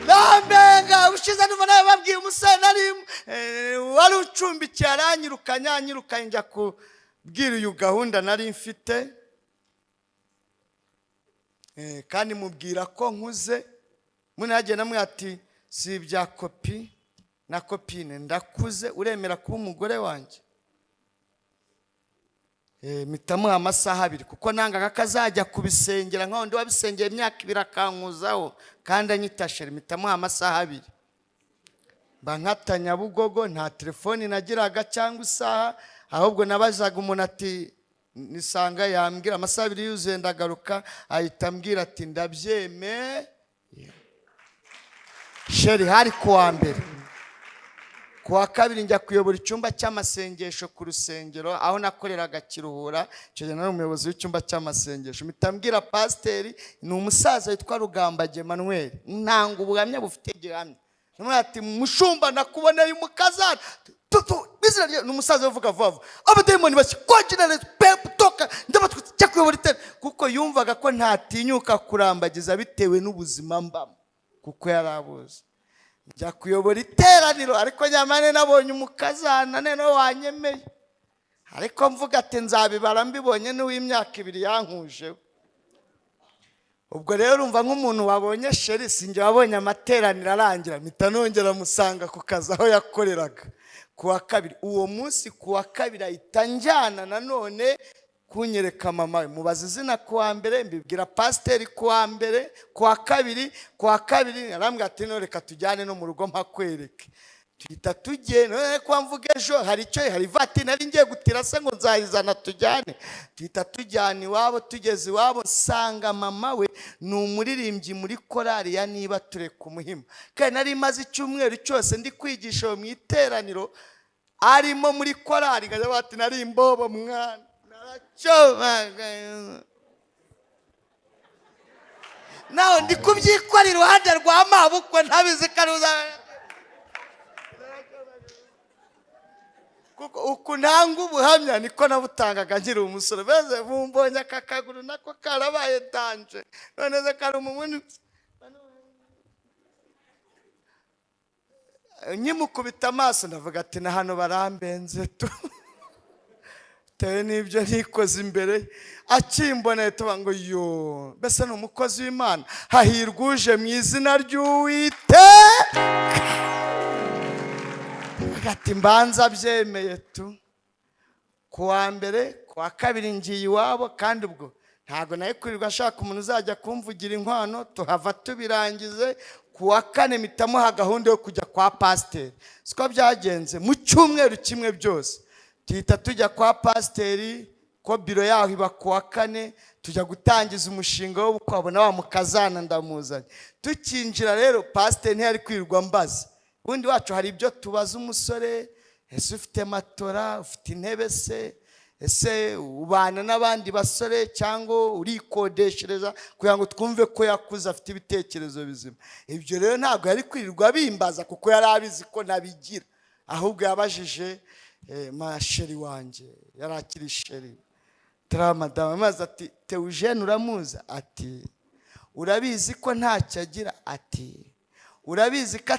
Rambenga ushize numva nawe babwiye umusore nari wari ucumbikiye, aranyirukanye, anyirukanye njya kubwira uyu gahunda nari mfite. Kandi mubwira ko nkuze. Munagenda namwe ati si ibya copie na copine, ndakuze, uremera kuba umugore wanjye? Mpita muha amasaha 2 kuko nangaga ko azajya kubisengera nka wundi wabisengeye imyaka 2 akankuzaho kandi anyita chéri. Mpita muha amasaha 2, mba nkata Nyabugogo. Nta telefoni nagiraga cyangwa isaha, ahubwo nabazaga umuntu ati nisanga yambwira. Amasaha 2 yuzuye ndagaruka, ahita ambwira ati ndabyemeye chéri. Hari ku wa mbere. Ku wa kabiri njya kuyobora icyumba cy'amasengesho ku rusengero aho nakoreraga Kiruhura. Icyo gihe nari umuyobozi w'icyumba cy'amasengesho. Mpita mbwira pasiteri, ni umusaza witwa Rugambage Emmanuel, ntanga ubuhamya bufite gihamya. Namubwira ati mushumba, nakuboneye umukazana tutu izina rye. Ni umusaza uvuga vuba vuba, abadayimoni bashya kwa pepu toka, ndabatwitse, njya kuyobora itera, kuko yumvaga ko ntatinyuka kurambagiza bitewe n'ubuzima mbamo, kuko yari abuzi. Njya kuyobora iteraniro, ariko nyamara nabonye umukazana noneho wanyemeye, ariko mvuga ati nzabibara mbibonye n'uw'imyaka 2 yankujeho. Ubwo rero urumva nk'umuntu wabonye chéri, sinjye wabonye amateraniro arangira, mpita nongera musanga ku kazi aho yakoreraga ku wa kabiri. Uwo munsi ku wa kabiri ahita njyana nanone kunyereka mama we. Mubaza izina ku wa mbere, mbibwira pasiteri ku wa mbere, ku wa kabiri. Ku wa kabiri arambwira ati no reka tujyane no mu rugo mpakwereke. Tuhita tugenda. None ko mvuga ejo hari icyo, hari ivatiri nari ngiye gutira se ngo nzayizana tujyane. Tuhita tujyana iwabo. Tugeze iwabo nsanga mama we ni umuririmbyi muri korali ya Niba Tureka Umuhima, kandi nari maze icyumweru cyose ndi kwigisha mu iteraniro arimo muri korali. Nkajya bati nari imbobo mwana, naracyobaga nawe ndi kubyikora iruhande rwa mabukwe, ntabizi ko ari kuko uku ntanga ubuhamya niko nabutangaga nkiri umusore. Beze bumbonye aka kaguru nako karabaye danger. None se kari umumuni nkimukubita amaso ndavuga ati na hano barambenze tu, bitewe n'ibyo nikoze imbere. Akimboneye tuba ngo yo mbese ni umukozi w'Imana, hahirwa uje mu izina ry'Uwiteka. Ati mbanza abyemeye tu. Ku wa mbere, ku wa kabiri ngiye iwabo, kandi ubwo ntabwo nawe kwirirwa ashaka umuntu uzajya kumvugira inkwano, tuhava tubirangize. Ku wa kane mpitamuha gahunda yo kujya kwa pasiteri. Siko byagenze mu cyumweru kimwe byose. Tuhita tujya kwa pasiteri, ko biro yaho iba ku wa kane, tujya gutangiza umushinga w'ubukwe. Abona wa mukazana ndamuzanye. Tukinjira rero, pasiteri ntiyari kwirirwa mbaza. Ubundi wacu hari ibyo tubaza umusore: ese ufite matora, ufite intebe se, ese ubana n'abandi basore cyangwa urikodeshereza, kugira ngo twumve ko yakuze afite ibitekerezo bizima. Ibyo rero ntabwo yari kwirirwa bimbaza kuko yari abizi ko nabigira. Ahubwo yabajije ma chérie wanjye, yari akiri chéri turiya madamu, amaze ati Teujene uramuzi? Ati urabizi ko ntacyo agira? Ati urabizi ko